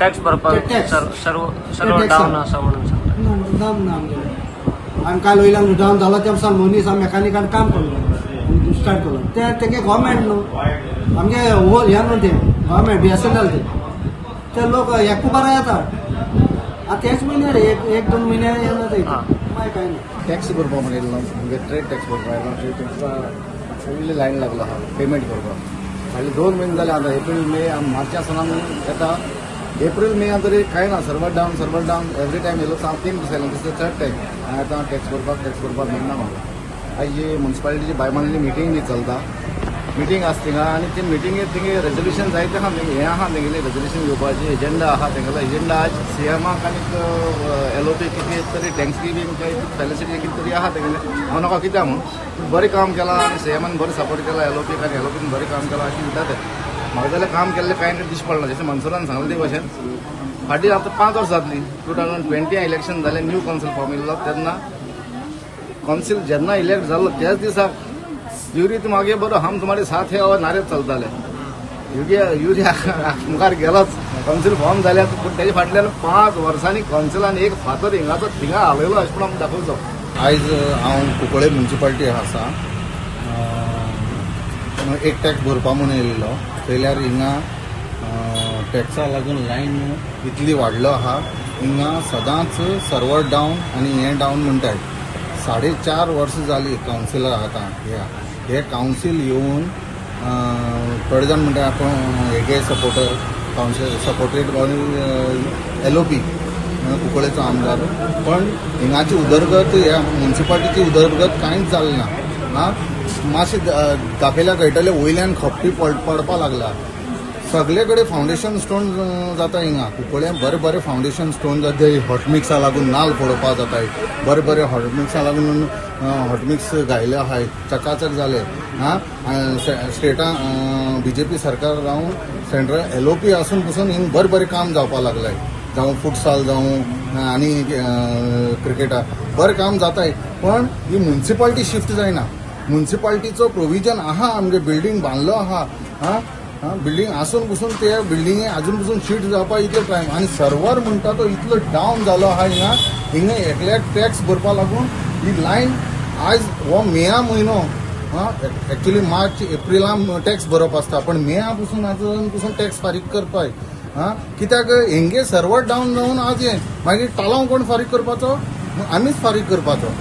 Tax भरपाक tax. सर्व सर्व टॅक्स डावन आसा म्हणून सांगता. ना, डावन ना आमगेलें. आनी काल वयल्यान डावन जालो ते सावन मनीस आमी मेकानिकान काम करलो, स्टार्ट केलो. ते तेगे गव्हर्मेंट न्हू, आमगे हो हें न्हू, तें गव्हर्मेंट बीएसएनएल. ते ते लोक एकू बारा येता. आतां तेच म्हयने रे, एक एक दोन म्हयने येना ते. मागीर कांय ना. टॅक्स भरपा म्हणून येयल्लो, म्हणजे ट्रेड टॅक्स भरपा येयलो. ट्रेड टॅक्सा फुल्ल लायन लागलो आहा पेमेंट करपाक. फाटले 2 म्हयने जाले आतां, एप्रील मे मार्चा सावन आमी येता. एप्रील मे तरी कांय ना, server down, server down. Every time येयलो. हांव 3 दीस आयलो, दीस थर्ड टायम हांव येता टॅक्स भरपाक. टॅक्स भरपाक मेळना म्हाका. आयज जी मुन्सिपालिटीची बायमानाली मिटींग बी चलता, मिटींग आसा थिंगा आनी ते मिटिंगेत थिंगे रेजोल्युशन जायते आहा. हें आहा, तेंगेलें रेजोल्युशन घेवपाचें एजेंडा आहा. तेंगेलो एजेंडा आज सीएमाक आनी एलओपी कितें तरी टँक्स बी काय फॅसिलिटी कितें तरी आहा तेंगेलें. हांव नाका कित्याक म्हूण, बरें काम केलां आनी सीएमान बरें सपोर्ट केला एलओपीक आनी एलओपीन बरें काम केलां अशें म्हणटा ते. म्हाका जाल्यार काम केल्लें कांय दिश्टी पडना. जशें मनसुरान सांगलें ते भशेन फाटीं आतां 5 वर्सां जातलीं, 2020 इलेक्शन जालें, न्यू कावन्सील फॉर्म येयल्लो. तेन्ना कावन्सील जेन्ना इलेक्ट जालो त्याच दिसाक युरी तुम आगे बरो, हम तुम्हारे साथ है और नारे चलताले. युरी युरी मुखार गेलोच, कावन्सील फॉर्म जाल्या. पूण तेजे फाटल्यान 5 वर्सांनी कावन्सिलान एक फातर हिंगाचो थिंगा हालयलो अशें म्हणून आमी दाखोवचो. आयज हांव कुंकळे म्युन्सिपाल्टी आसा. एक टॅक्स भरपा म्हणून येयल्लो. पळयल्यार हिंगा टॅक्सा लागून लायन इतली वाडलो आहा. हिंगा सदांच सर्वर डावन आनी हें डावन म्हणटाय. 4.5 वर्सां जाली कावन्सिलर आतां. ह्या हे कावन्सील येवन थोडे जाण म्हणटा आपूण हेगे सपोर्टर, कावन्सील सपोर्टेड एलओपी कुंकळेचो आमदार, पण हिंगाची उदरगत, ह्या म्युन्सिपाल्टीची उदरगत कांयच जाली ना. आं, मातशें दाखयल्यार कळटलें, वयल्यान खपटी पडपा लागला. सगळे कडेन फावंडेशन स्टोन जाता. हिंगा कुंकळे बरे बरे फावंडेशन स्टोन जाता. हॉटमिक्सा लागून नाल फोडोवपा जाताय. बरे बरे हॉटमिक्सा लागून हॉटमिक्स घायले आहाय, चकाचक जाले. आं, स्टेटा बीजेपी सरकार रावन सेंट्रल एलओपी आसून पसून हिंग बरें बरें काम जावपा लागलाय. जावं फुटसाल, जावं आनी क्रिकेटा बरें काम जाताय, पण ही म्युन्सिपाल्टी शिफ्ट जायना. म्युन्सिपाल्टीचो प्रोविजन आहा, आमगे बिल्डींग बांदलो आहा. आं आं, बिल्डींग आसून पसून ते बिल्डिंगे अजून पसून शिफ्ट जावपाक इतलो टायम आनी सर्वर म्हणटा तो इतलो डावन जालो आहा. हिंगा हिंगा एकल्याक टॅक्स भरपा लागून ही लायन. आयज हो मेया म्हयनो. आं, एक्चुली मार्च एप्रिलान टॅक्स भरप आसता, पण मेया पसून आजून पसून टॅक्स फारीक करपाक. आं, कित्याक हेंगे सर्वर डावन जावन आज हें मागीर तालांव कोण फारीक करपाचो? आमीच फारीक करपाचो.